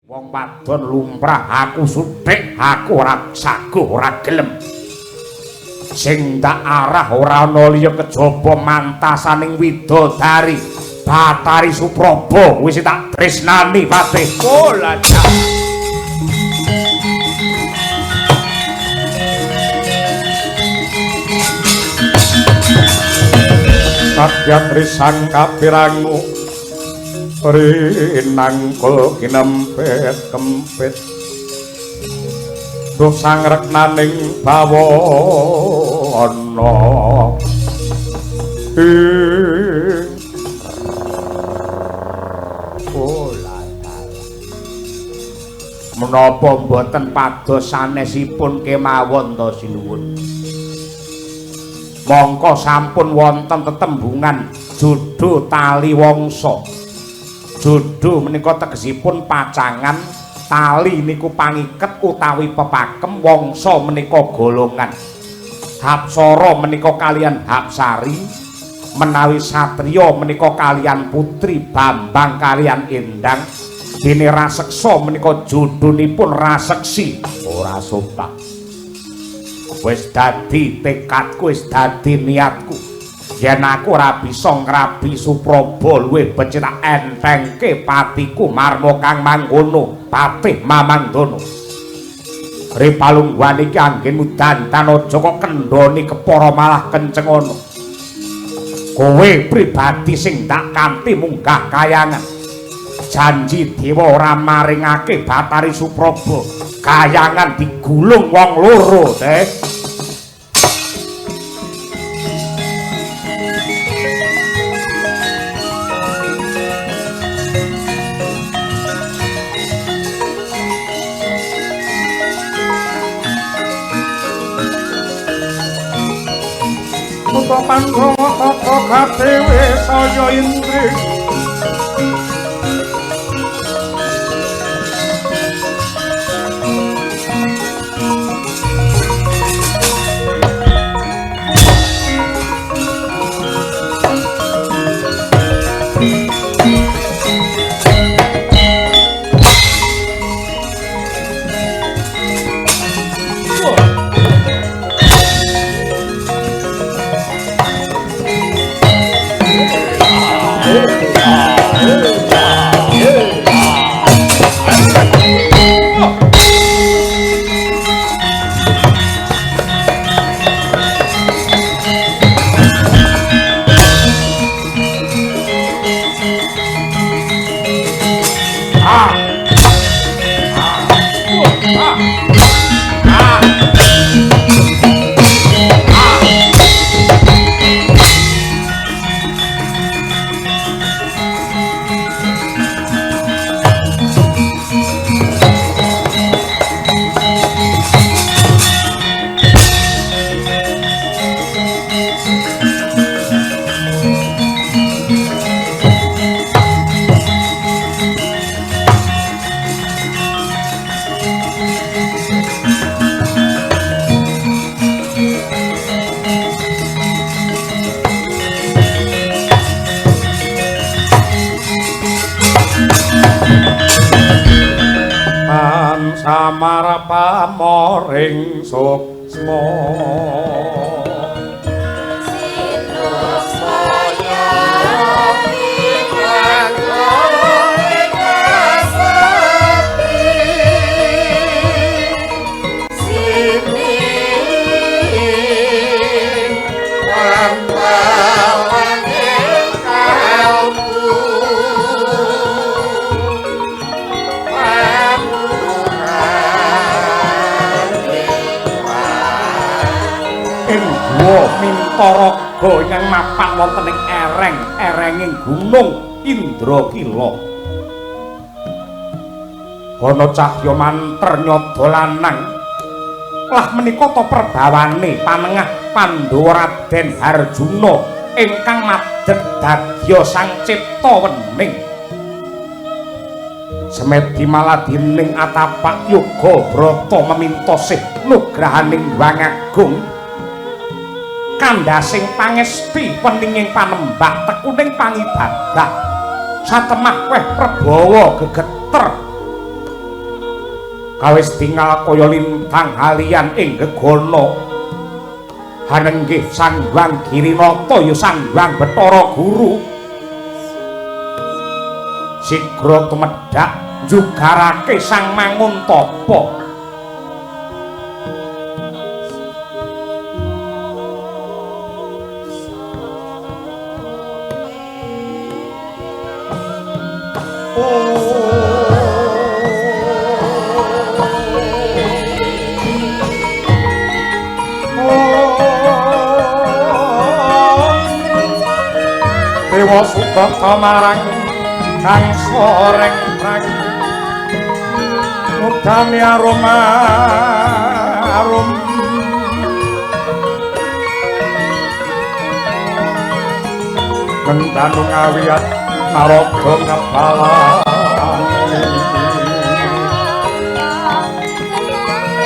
Wong wadon lumrah aku suthik, aku ora saguh ora gelem. Sing tak arah ora ana liya kejaba mantasaning widodari Bathari Supraba wis tak tresnani patih. Oh lajak. Kadyan risang kapirangu rinangkul kinempet kempit duh sangreknaning bawana ing menapa mboten pados sanesipun kemawon to sinuwun. Mongko sampun wonten tetembungan jodho tali wangsa. Jodho menika tegesipun pacangan, tali niku pangiket utawi pepakem, wangsa menika golongan. Hapsara menika kalian Hapsari, menawi satriya menika kalian putri, Bambang kalian Endang. Dene raseksa menika jodhonipun raseksi. Ora sopan. Wis dadi tekadku, wis dadi niatku. Yen aku ora bisa ngrabi Supraba luwih becik tak entengke patiku marma kang mangkono, patih Mamangdana. Ri palungguhan iki anggenmu dandan aja kok kendhoni kepara malah kenceng ana. Kowe pribadi sing tak kanthi munggah kayangan. Janji dewa ora maringake Bathari Supraba kayangan digulung wong loro, Teh. Putra Pandhawa tata kadewe saya indri. Samara pamoring suksma sinusmaya pinanggung kasepi sining wangwaning kalbu. Mintaraga ingkang mapan wonten ing ereng erenging gunung Indrakila. Ana cahya manter nyada lanang. Lah menika ta perbawane panengah Pandhawa Raden Harjuna ingkang madhep dadya sang cipta wening. Semedi maladining atapak yoga brata meminta sih nugrahaning Hyang Agung. Kandhasing pangesti weninging panembah tekuning pangibadah satemah weh prabawa gegeter Kawis tingal kaya lintang halian ing gegana. Hanenggih Sang Hyang Girinata ya Sang Hyang Bathara Guru. Sigra tumedhak njugarake Sang Manguntapa. Dewa Sugata marang kang soreng prang mudane aroma arum kendanu ngawiyat narada ngebalani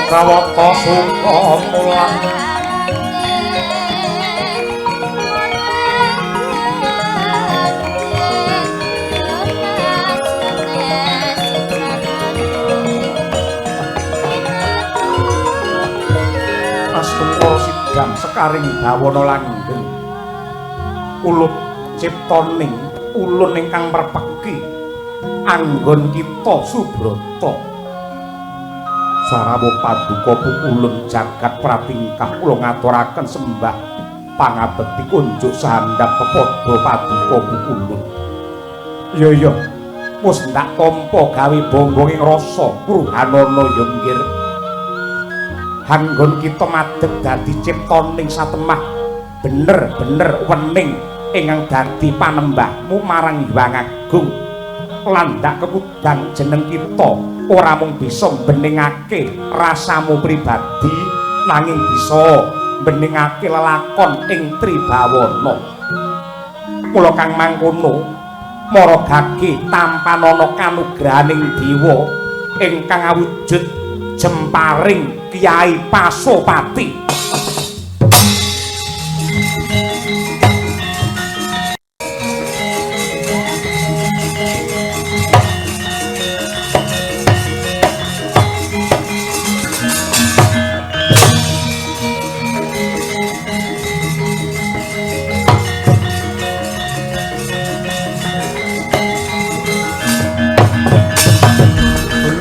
kawata suka mulang astungkara sidang sekaring bawana langgeng ulut ciptaning ulun ingkang merpeki anggon kita subrata sarawa paduka pukulun jagat pratingkah kula ngaturaken sembah pangabekti kunjuk sahandap pepadha paduka pukulun. Iya iya wis ndak tampa gawe bangga ing rasa pruhanana ya nggir. Anggon kita madeg dadi ciptaning satemah bener-bener wening ingkang dadi panembahmu marang Hyang Agung lan ndak kepudang jeneng kita ora mung bisa mbeningake rasamu pribadi nanging bisa mbeningake lelakon ing tribawana. Mula kang mangkono maragake tampanana kanugrahaning dewa ingkang awujud jemparing Kyai Pasopati.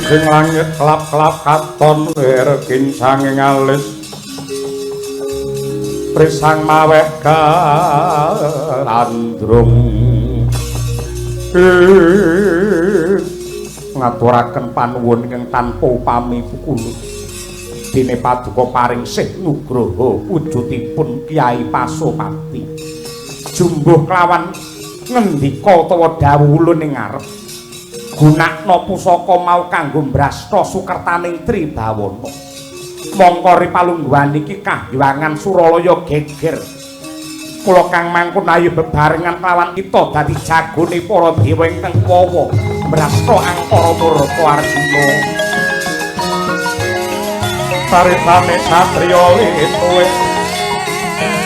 Sing langit kelap-kelap katon wir kincanging alis prisang maweh gandrung ngaturaken panuwun ingkang tanpa upami pukulun dene paduka paring sih nugroho wujudipun Kyai Pasopati jumbuh kelawan ngendika utawa dawuh ulun ing ngarep gunakna pusaka mau kanggo mbrasta sukertaning tribawana. Mongko ri palungguhan iki kahyangan Suralaya geger. Kula kang mangkun ayo bebarengan kelawan kita dadi jagone para dewa ingkang wawa mbrasta angkara murka Arjuna. Saritane satriya lituwe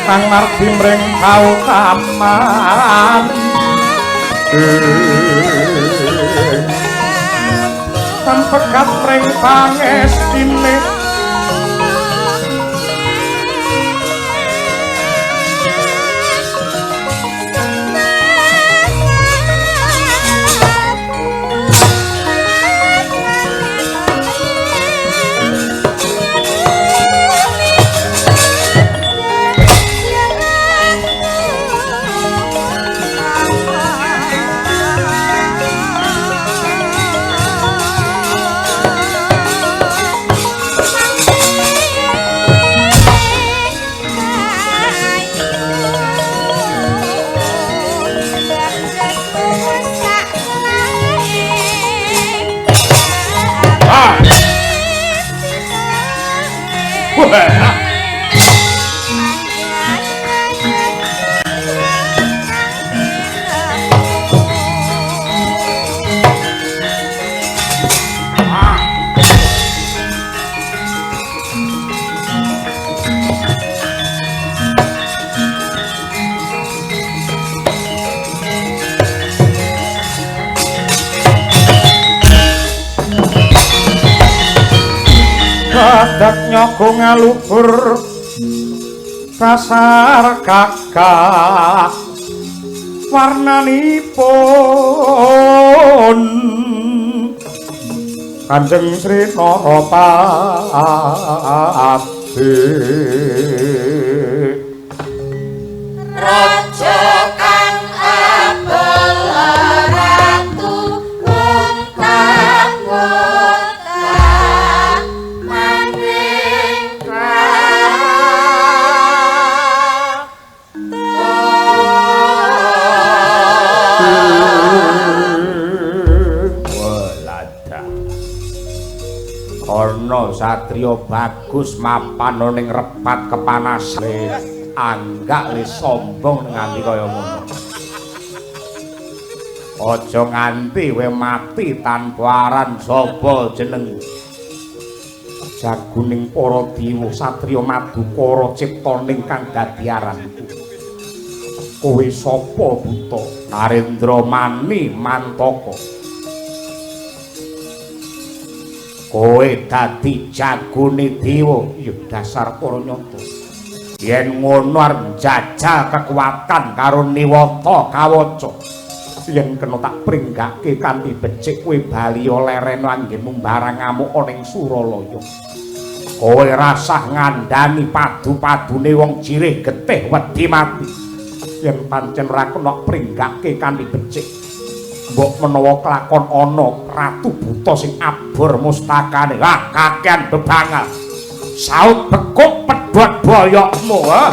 kang mardi mring kautaman. Tan pegat mring pangestine Badak nyogo ngalubur kasar kakak warnanipun Kanjeng Sri Narapati. Raja kang abel ratu wong Ana satriya bagus mapan ning repat kepanasan anggak le sombong nganti kaya ngono. Aja nganti kowe mati tanpa aran sapa jeneng. Jaguning para dewa satriya madukara ciptaning kang dadi aranku. Kowe sapa buta? Narendra Mani Mantaka. Kowe dadi jagone dewa ya dasar para nyata. Yen ngono arep njajal kekuatan karo niwata kawaca. Yen kena tak pringgake kanthi becik kowe bali lereno anggenmu barang ngamuk ning Suralaya. Kowe rasah ngandani padu-padune wong jirih getih wedi mati. Yen pancen ra kena pringgake kanthi becik, mbok menawa kelakon ana ratu buta sing abor mustakane. Wah, kakean bebangal. Saut bekuk pedhot boyokmu, ha.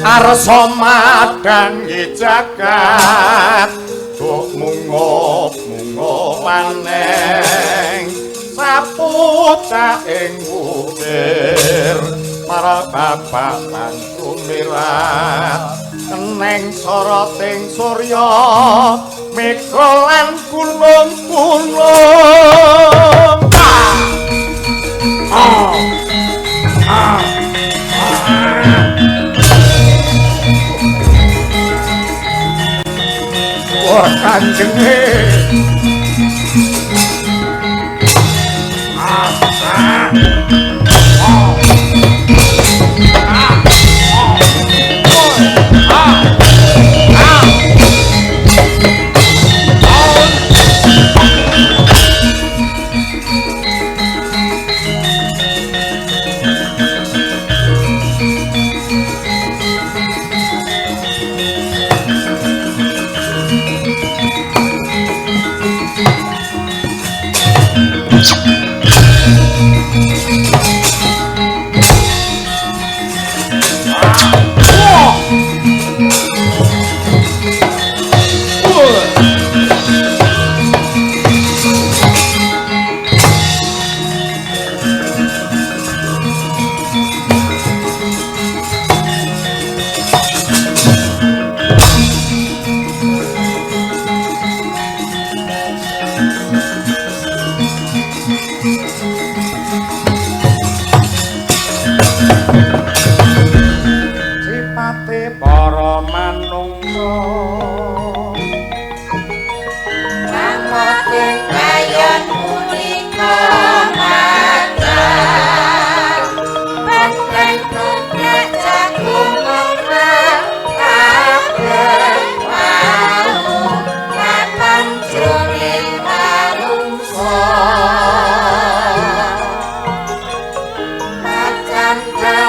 Arsa madhangi jagat bok mungup-mungup maneng sapucah ing wukir para bapak lan sumirat keneng soroting surya mega lan gunung-gunung. Ah. Ah. Ah. Kanjenge. Sipate para manungsa Kang kayon punika macan benteng tumrap jagung murah kabeh wau kapan jroning manungsa macan.